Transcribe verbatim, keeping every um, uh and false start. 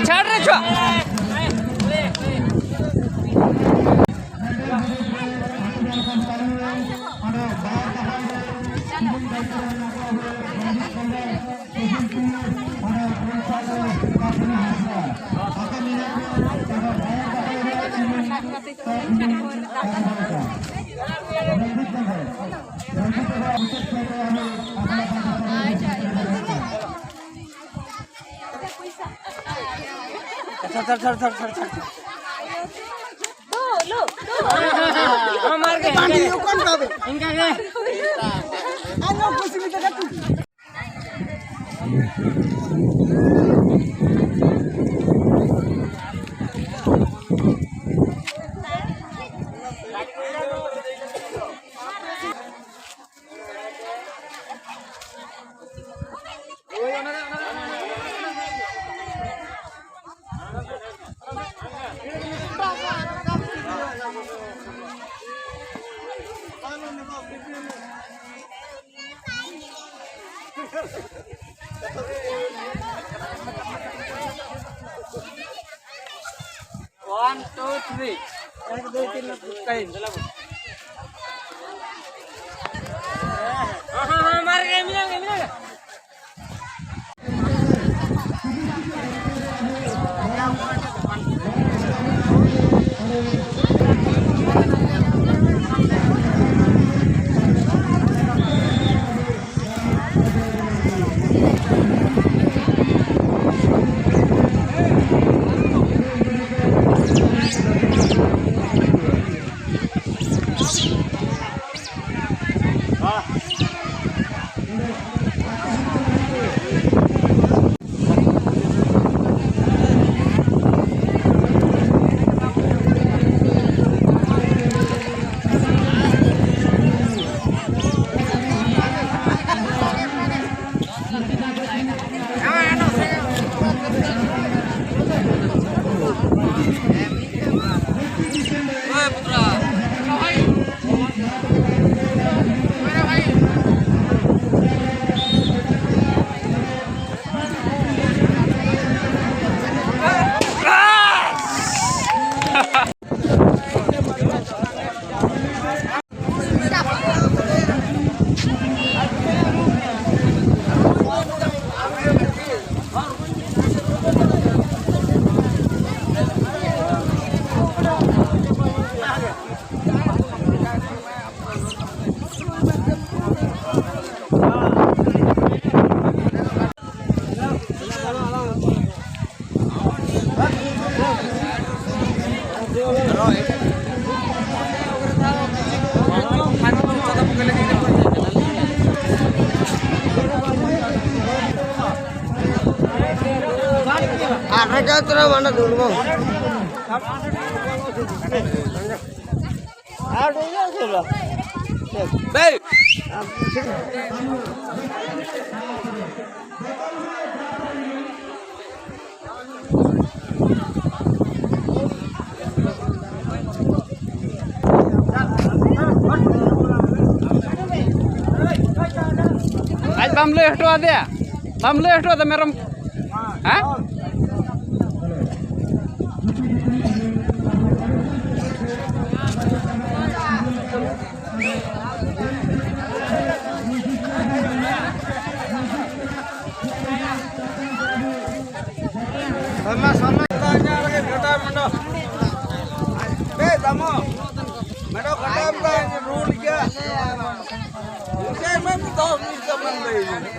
ᱪᱷᱟᱲ ᱨᱮ ᱪᱷᱚ᱾ ᱪᱷᱟᱲ, ᱪᱷᱟᱲ, ᱪᱷᱟᱲ, ᱪᱷᱟᱲ, ᱪᱷᱟᱲ᱾ ᱫᱩ, ᱞᱩ, ᱫᱩ᱾ ᱦᱚᱸ, ᱢᱟᱨ ᱜᱮ, ᱤᱱᱠᱟ ᱜᱮ᱾ ᱤᱱᱠᱟ ᱜᱮ᱾ One, two, three. एक, दो, तीन, टाइम। हाँ, हाँ, हाँ, मार गए, मिला गया, मिला गया। ᱟᱨ ᱨᱟᱡᱟ ᱛᱚᱨᱟ ᱢᱟᱱᱟ ᱫᱩᱨᱢᱚ᱾ ᱟᱨ ᱨᱟᱡᱟ ᱛᱚᱨᱟ᱾ ᱵᱮᱭ᱾ ᱟᱡ ᱵᱟᱢ ᱞᱟᱹᱭ ᱦᱚᱴᱚ ᱟᱫᱮᱭᱟ? ᱵᱟᱢ ᱞᱟᱹᱭ ᱦᱚᱴᱚ ᱟᱫᱟ ᱢᱮᱨᱚᱢ? ᱦᱮᱸ? ᱥᱚᱨᱱᱟ, ᱥᱚᱨᱱᱟ, ᱵᱮ ᱫᱟᱢᱚ, ᱢᱮᱰᱚ ᱠᱟᱴᱟᱢ ᱫᱟ, ᱨᱩᱞ ᱜᱮᱭᱟ᱾ ᱩᱱᱠᱩ ᱢᱟ ᱫᱚ ᱢᱤᱫ ᱫᱚ ᱵᱟᱝ ᱞᱟᱹᱭ᱾